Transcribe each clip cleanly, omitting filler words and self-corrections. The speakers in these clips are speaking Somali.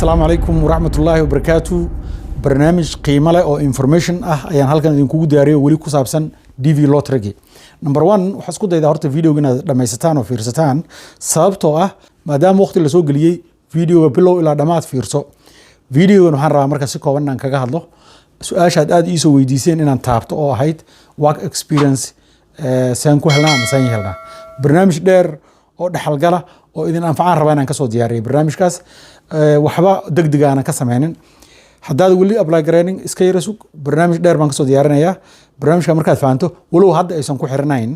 Asalaamu calaykum waraxmatullaahi wabarakaatu. Barnaamij qiimo leh oo information ah ayaan halkan idinkugu diyaariyay oo weli ku saabsan DV lottery. Number one, waxaa isku daydaa horta videoga inaad dhammaysataan oo fiirsataan, sababtoo ah maadaama waqti lasoo geliyey, videoga bilow ilaa dhammaad fiirso. Videogan waxaan rabaa marka si kooban inaan kaga hadlo su-aashaad aada iisoo weydiiseen inaan taabto oo ahayd work experience saan ku helnaa ama saan helnaa. Barnaamij dheer oo dhexalgala oo idin anfacaan rabaa inaan kasoo diyaariyay barnaamijkaas. Waxba degdeg aanan ka sameynin. Haddaad weli apply garaynin, iska yara sug. Barnaamij dheer baan kasoo diyaarinayaa. Barnaamijka markaad fahanto, walow hadda aysan ku xirnayn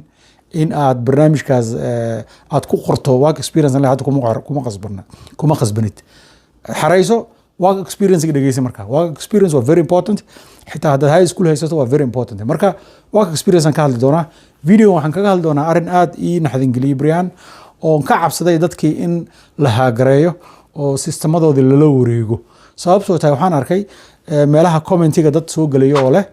in aad barnaamijkaas aad ku qorto work experience, hadda kuma qasbana, kuma qasbanid. Xarayso, work experience dhegeysa. Marka work experience waa very important. Xitaa haddaad high school haysato, waa very important. Marka work experience aan ka hadli doonaa. Video waxaan kaga hadli doonaa arrin aad ii naxdin geliyey brian, oon ka cabsaday dadkii in la hack gareeyo oo sistemadoodii lala wareego. Sababtoo tahay, waxaan arkay meelaha commentiga dad soo gelayo oo leh,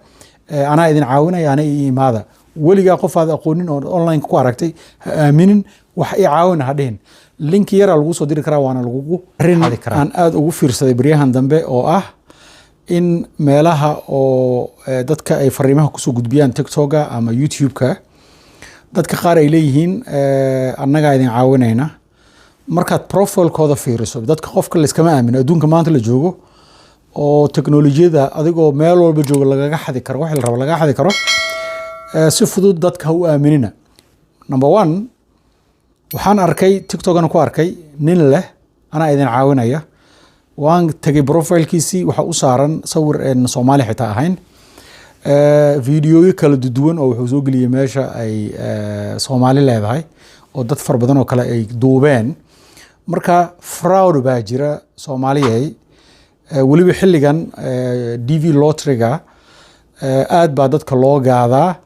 "Anaa idin caawinaya, ana ii imaada." Weligaa qof aad aqoonin oo online ku aragtay ha aaminin. "Wax ii caawina" ha dhihin. Linki yaraa lagu soo diri karaa, waana lagugu arrin aan aada ugu fiirsaday baryahan dambe oo ah in meelaha oo dadka ay fariimaha kusoo gudbiyaan, TikToka ama YouTube-ka, dadka qaar ay leeyihiin, "Annagaa idin caawinayna." Markaad profilekooda fiiriso, dadka qofka layskama aamino. Adduunka maanta la joogo oo teknolojiyada adigoo meel walba joogo lagaga xadi karo, wixii la rabo lagaga xadi karo, si fudud dadka ha u aaminina. Number one, waxaan arkay, TikTokana ku arkay, nin leh, "Anaa idin caawinaya." Waan tegay profilkiisii, waxa u saaran sawir een Soomaali xitaa ahayn. Videoyo kala duwan oo wuxuu soo geliyey meesha ay Soomaali leedahay oo dad fara badan oo kale ay duubeen. Marka fraud baa jira, Soomaaliyey. Weliba xilligan DV lotteryga aad baa dadka loo gaadaa.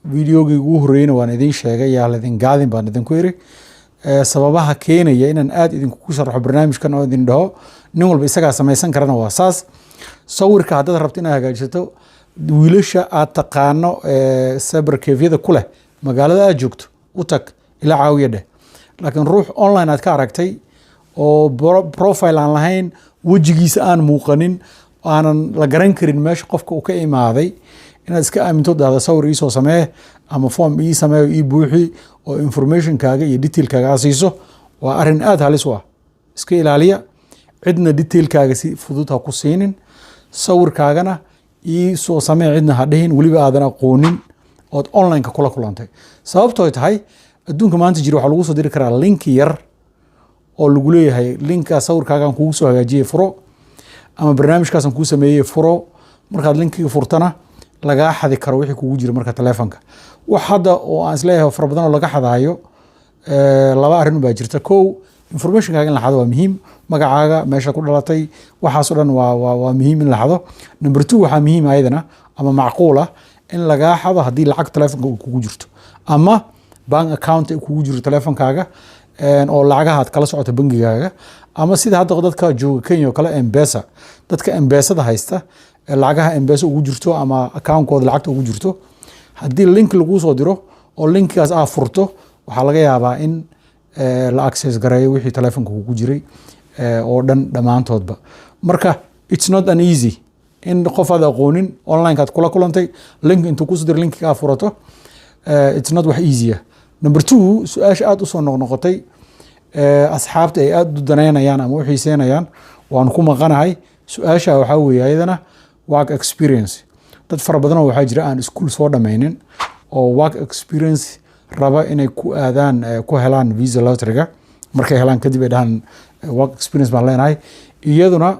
Videogii ugu horreeyeyna waan idin sheegay, yaa laidin gaadin baan idinku iri. Sababaha keenaya inaan aad idinkugu sharaxo barnaamijkan oo idin dhaho nin walba isagaa samaysan karana waa saas. Sawirka haddaad rabto inaad hagaajisato, wiilasha aad taqaano cyber cafeyada ku leh magaalada aad joogto u tag, ila caawiya dheh. Laakiin ruux online aad ka aragtay oo profile aan lahayn, wejigiisa aan muuqanin, aanan la garan karin meesha qofka uu ka imaaday, inaad iska aaminto, dhahda, "Sawir iisoo samee ama form ii samee oo ii buuxi," oo informationkaaga iyo detailkaaga aad siiso, waa arrin aada halis u ah. Iska ilaaliya. Cidna detailkaaga si fudud ha ku siinin. Sawirkaagana "ii soo samee" cidna ha dhihin, weliba aadan aqoonin ood online-ka kula kulantay. Sababtoo tahay, adduunka maanta jira waxaa lagu soo diri karaa link yar oo lagu leeyahay, "Linkaa sawirkaagaan kugu soo hagaajiyey, furo," ama "Barnaamijkaasaan kuu sameeyey, furo." Markaad linkiga furtana, lagaa xadi karo wixii kugu jira. Marka telefonka wax hadda oo aan isleeyahay fara badan oo laga xadaayo, laba arrin baa jirta. Kow, informationkaaga in la xado waa muhiim. Magacaaga, meesha ku dhalatay, waxaas oo dhan waa muhiim in la xado. Number two, waxaa muhiim ayadana ama macquul ah in lagaa xado haddii lacag telefonka uu kugu jirto ama bank account ay kugu jiro telefonkaaga oo lacagaha aad kala socoto bangigaaga, ama sida hadda dadka jooga Kenya oo kale, M-Pesa, dadka M-Pesada haysta ee lacagaha M-Pesa ugu jirto ama accountkooda lacagta ugu jirto, haddii link laguu soo diro oo linkigaas aa furto, waxaa laga yaabaa in la access gareeyo wixii telefonka kugu jiray oo dhan dhammaantoodba. Marka it's not an easy in qof aad aqoonin online aad kula kulantay link intuu kusoo diro, linkiga aad furato. It's not wax easy ah. Number two, su-aasha aada usoo noqnoqotay, asxaabta ay aada u daneynayaan ama u xiiseynayaan, waan ku maqanahay su-aasha, waxaa weeye ayadana work experience. Dad fara badanoo waxaa jira aan iskuul soo dhammaynin oo work experience raba inay ku aadaan, ku helaan visa lotteryga. Markay helaan kadib ay dhahaan, "Work experience baan leenahay." Iyaduna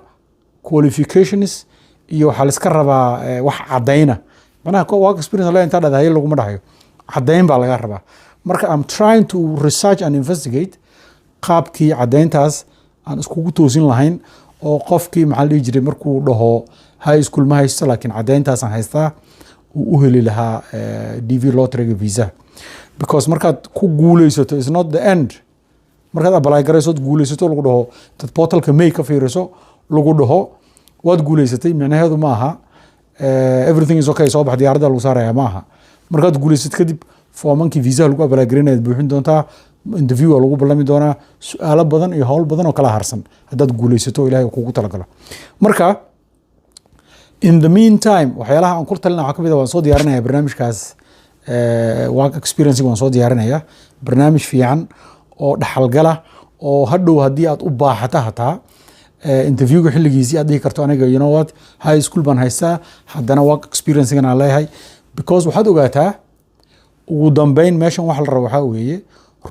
qualifications iyo waxaa la iska rabaa wax caddayna. Macnaha work experience le intaa dhahda haye laguma dhahayo, caddayn baa laga rabaa. Marka I'm trying to research and investigate qaabkii caddayntaas aan iskugu toosin lahayn oo qofkii, maxaa la dhihi jiray, markuu dhaho high school ma haysto laakiin caddayntaasaan haystaa, uu u heli lahaa DV lotteryga visa. Because markaad ku guuleysato is not the end. Markaad apply garayso ood guuleysato, lagu dhaho, dad portalka May ka fiiriso, lagu dhaho waad guuleysatay, micnaheedu ma aha everything is okay, soo bax, diyaaradda lagu saaraya ma aha. Markaad guuleysat kadib, foomankii viisaha lagu apply garaynayaad buuxin doontaa. Interview waa lagu ballami doonaa, su-aalo badan iyo howl badan oo kala harsan haddaad guuleysato oo Ilahay uu kugu talagalo. Marka in the meantime, waxyaalaha aan ku talina waxaa kamid ah, waan soo diyaarinaya barnaamijkaas, work experience waan soo diyaarinaya, barnaamij fiican oo dhaxalgala oo hadhow haddii aad u baaxata hataa interviewga xilligiisii aad dhihi karto, "Aniga, you know what, high school baan haystaa, haddana work experience-gan aan leeyahay." Because waxaad ogaataa, ugu dambeyn meeshan waxa la rabo waxaa weeye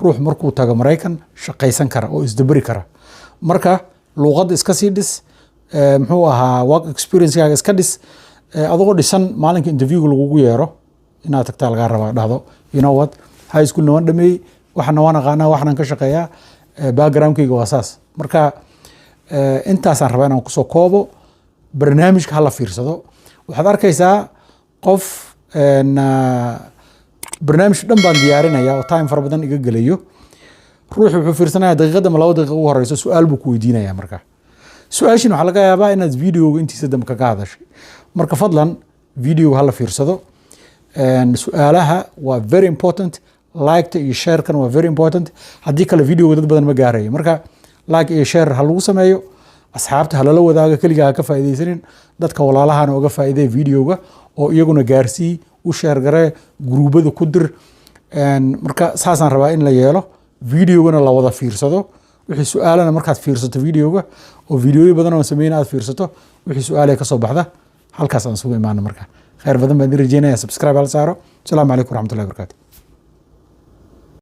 ruux markuu tago Maraykan shaqaysan kara oo isdaberi kara. Marka luuqadda iska sii dhis, muxuu ahaa, work experience-gaaga iska dhis. Adagoo dhisan, maalinka interviewga lagugu yeero inaad tagtaa lagaa rabaa, dhahdo, "You know what, high schoolna waan dhameeyey, waxana waan aqaanaa, waxaan ka shaqeeyaa, backgroundkayga waa saas." Marka intaasaan rabaa inaan kusoo koobo. Barnaamijka hala fiirsado. Waxaad arkaysaa qof barnaamij dhan baan diyaarinaya oo time fara badan iga gelayo, ruuxu wuxuu fiirsanaya daqiiqadda ma 2 daqiiqa ugu horeyso, su-aal buu ku weydiinaya. Marka su-aashin waxaa laga yaabaa inaad videoga intiisa dambe kaga hadashay. Marka fadlan videoga hala fiirsado. Su-aalaha waa very important, like-ta iyo share-kan waa very important. Haddii kale videoga dad badan ma gaarayo. Marka like iyo share ha lagu sameeyo, asxaabta ha lala wadaago. Keligaa ha ka faa'iidaysanin, dadka walaalahana oga faa'iidaya videoga oo iyaguna gaarsii, u share garee, guruubada ku dir. Marka saasaan rabaa in la yeelo, videogana la wada fiirsado. Wixii su-aalana markaad fiirsato videoga oo videoyo badan oo sameyna aad fiirsato, wixii su-aalay kasoo baxda halkaas aan isugu imaano. Marka khayr badan baan idin rajeynaya. Subscribe hala saaro. Asalaamu calaykum waraxmatullahi wabarakatu.